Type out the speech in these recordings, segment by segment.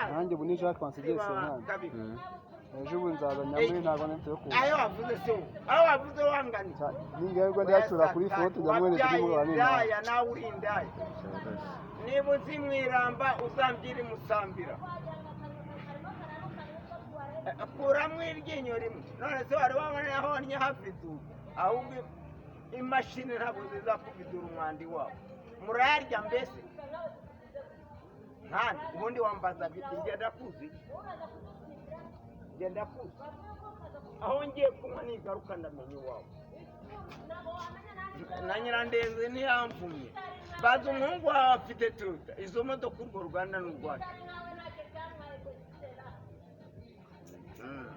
Urayazi? Nanjye ubu ni Jacques wansigiye 50. Kabiri. Ejo ubu nzaza nyamuri, ntabwo nari mfite yo kuza. Ayo wavuze se wowe? Ayo wavuze wangana? Ningaruka ndiyacura kuri foto, ndamwereka nimugoroba Wabyaye n'inama. Indaya, nawe uri indaya. Niba uzi mwiramba, uzambwira imusambira. Kuramo iryinyo rimwe. None se wari wabona aho havidura? Ahubwo imashini ntabwo zizakuvidura umwandi wawe, murayarya mbese nkandi. Ubundi wambazaga iti ngenda kuzi, ngenda kuzi aho ngiye kunywa, nigaruka ndamenya iwawe na Nyirandenze ntiyamvumye. Baza umuhungu wawe afite Toyota, izo modoka, urwo ruganda ni urwacu.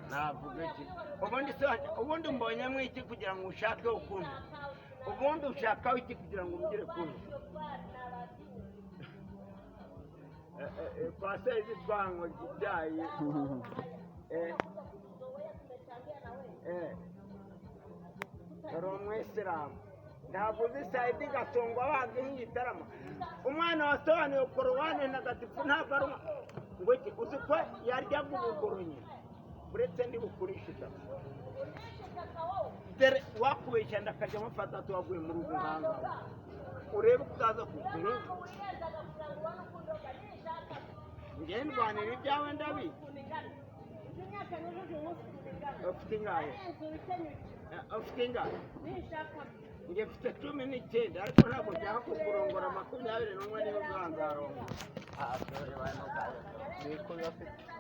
Navuga iki ubundi se? Ubundi mbonyemo iki kugira ngo ushake ukuntu? Ubundi ushakaho iki kugira ngo umbwire ukuntu? Kwa sezi twanywa ibyayi. Dore umwisilamu ntabwo uzi Sayidi Gasongo abaga nk'igitarama, umwana wasobanuye Korowani ntagatifu. Ntabwo ari ngo iki, uzi ko yaryaga ubugoronyi? Uretse ndi bukurisha itaka, dore wakubeshya, ndakajya mufata tuwaguye muri ubu nganga, urebe ko utaza kuguru. Njye ndwanira ibyawe, ndabizi. Ufite ingahe? Ufite ingahe? Njye mfite 19, ariko ntabwo nshaka kukurongora 21 niba uzanzarongora. Niko biba afite.